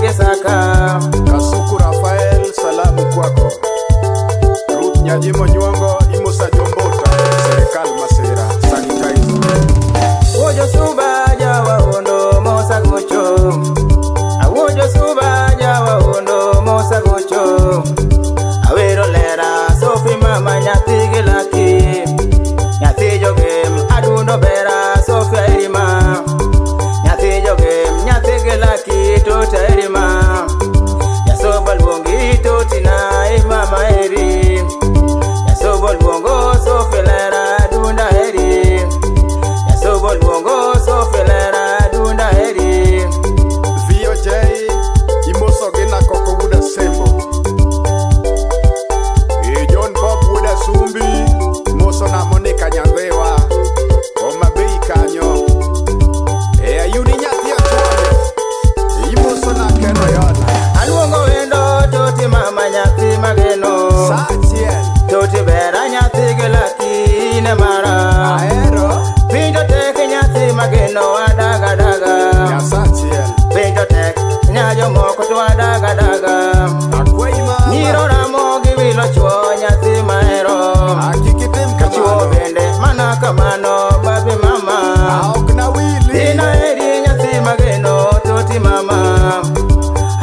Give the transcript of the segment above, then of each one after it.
gi saka. Kasuku Rafael, salamu kwako. Ruth Nyajimo Nyuongo, imosa Jombota, serikal masira, sanitizer. Wuojo suba jawaondo mosagocho. Awuojo suba jawaondo mosagocho. Awero lera Sofi mama nyathi gi laki. Nyathi jogem adundo bera Sofi erima. Nyathi jogem nyathi gi laki tota erima. Jasoba luongi totina e mama eri. Jasoba luongo Sofi lera dunda eri. Jasoba luongo Sofi lera dunda eri. VOJ, imoso gi Nakoko wuod Asembo. E John Bob wuod Asumbi, moso na Monica Nyandhiwa. Homa Bay kanyo. E Ayuni nyathi Ochuonyo, imoso na Ken Oyola. Aluongo wendo toti mama nyathi mageno. Sa achiel, Toti bera nyathi gi laki ne mara. ahero Pinjo tek nyathi mageno adaga daga. Nyasa achiel. Pinjo tek nyajo moko to adaga daga. Akwayi mama, Nyiro ramo gi wilo chuo nyathi mahero. a kik itim Chuo kamano. bende mana kamano babi mama. A ok nawili. Ina eri nyathi mageno toti mama.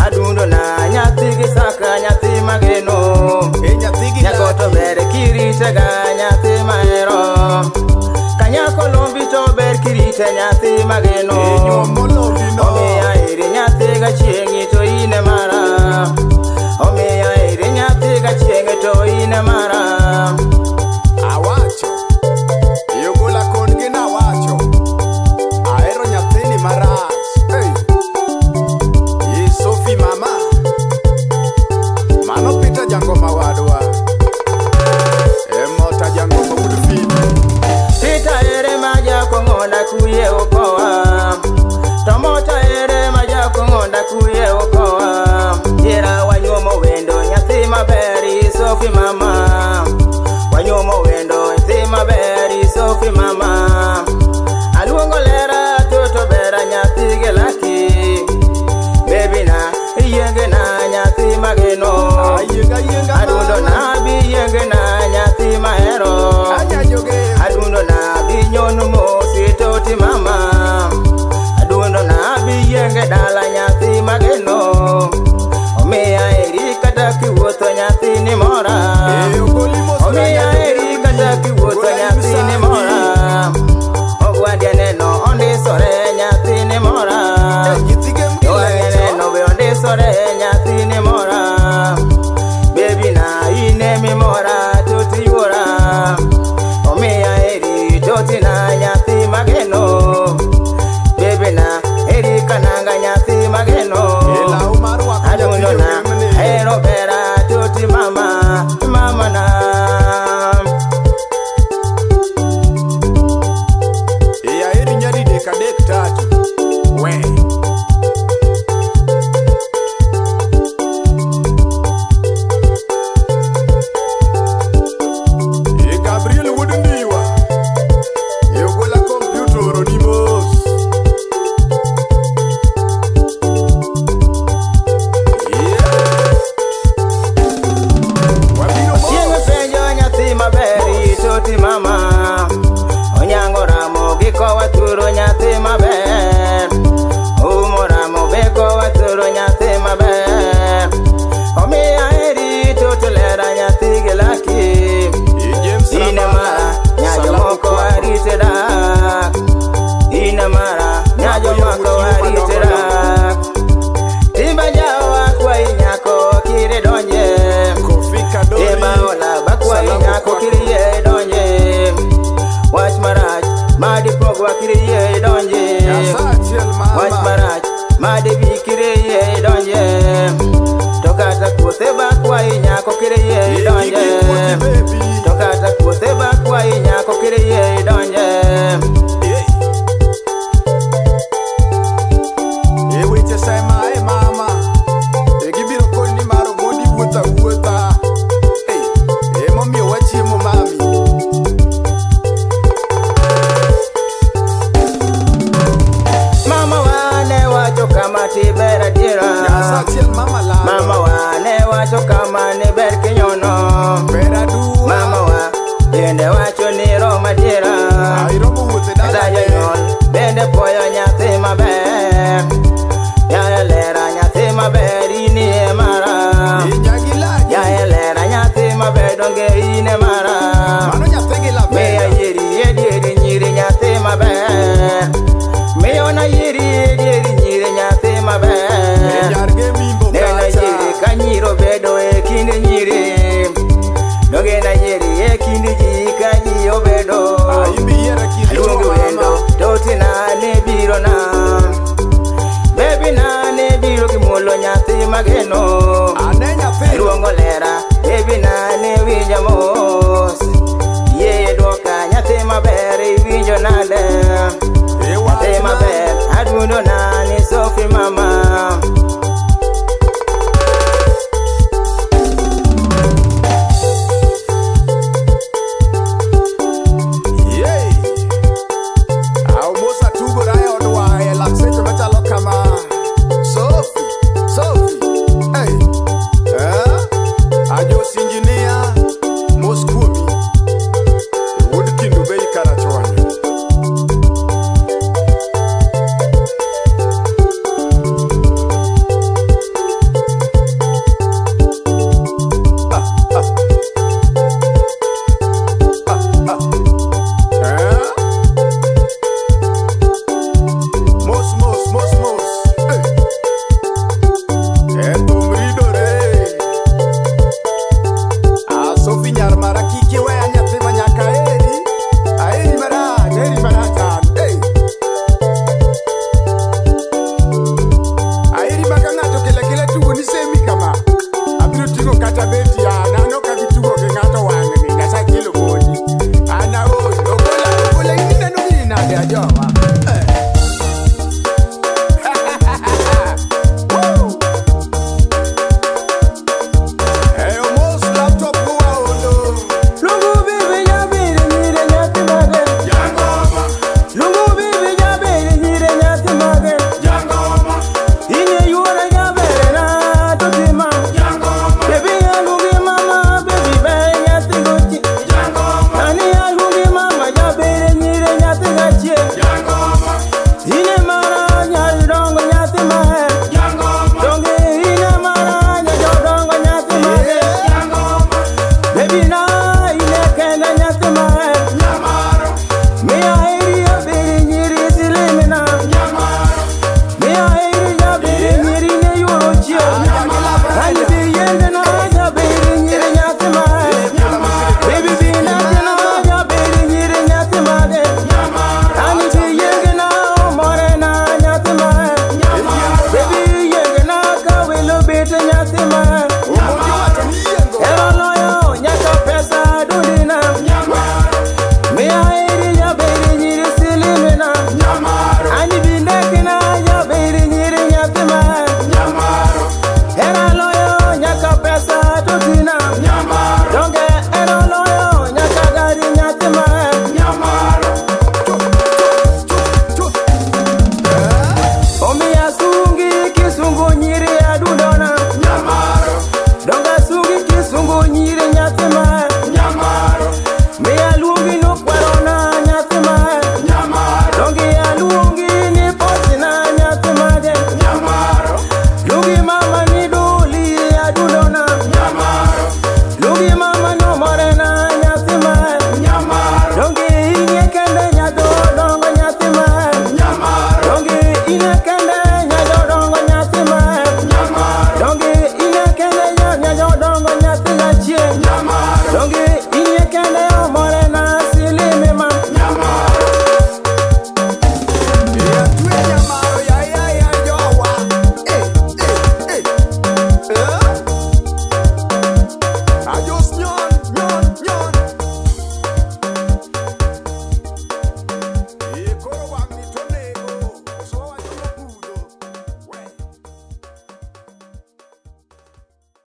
Adundo na nyathi gi saka nyathi mageno. E nyathi gi Nyako to laki. ber kirite ga nyathi mahero. Kanyako lombi to ber kirite nyathi mageno. E nyuom molobi no. Omiya eri nyathi ga chieng'i to ine mara. Omiya eri nyathi ga chieng'i to ine mara. Awacho. E ogola kon gi nawacho. Ahero nyathini marach. Hey. E Sophie mama. Mano Peter Jangoma wadwa. E Mota Jangoma wuod Phoebe. Peter ere ma jakong'onda kuye okowa. To mota ere ma jakong'onda kuye okowa. Jera wanyuomo wendo nyathi maber Sophie mama. Wanyuomo wendo nyathi maber Sophie mama. Aluongo lera toto bera nyathi gi laki. Baby na yienge na nyathi mageno. Ayienga yienga Adundo mama. na bi yienge na nyathi mahero. Anyajoge. Adundo na bi nyono mosi toti mama. Adundo na bi yienge dala nyathi mageno. Omiya eri kata kiwuotho nyathi ni mora. E ogoli mos Omiya eri kata kiwuotho Gola nyathi ni mora. Ogwandi aneno ondisore nyathi ni mora. Nyithi gem gi Ogwandi lecho. aneno be ondisore nyathi ni mora. Baby na ine mimora toti yuora. Omiya eri toti na nyathi mageno. Baby na eri kananga nyathi mageno. E law mar rwako nyathi Adundo na jogemni. hero bera toti mama mama na. E aheri nyadidek adek tatu. We. E Gabriel wuod Ndiwa. E ogola kompyuta oroni mos. Yeah. Wabiro Chieng' mos. penjo nyathi maber toti mama. Onyango ramo gi kowa turo nyathi maber. Umo ramo be kowa turo nyathi maber. Omiya eri toto lera nyathi gi laki. E James Ine Rabala. mara nyajo Salamu moko kwako. arite dak. Ine mara nyajo moko arite dak. Timba jawa kwayi nyako kire donje. Kofi Kadori. Timba ola bakwayi Salamu nyako kwako. kiriye donje. Wach marach madipogwa kiriye donje. Nyasa achiel Wach mama. marach madibi kiriye donje. mageno. Ane nyathino. Luongo lera, baby na ne winja mos. Yie duoka nyathi maber iwinjo nade. Nyathi Iwachna. maber adundo na ni Sophie mama.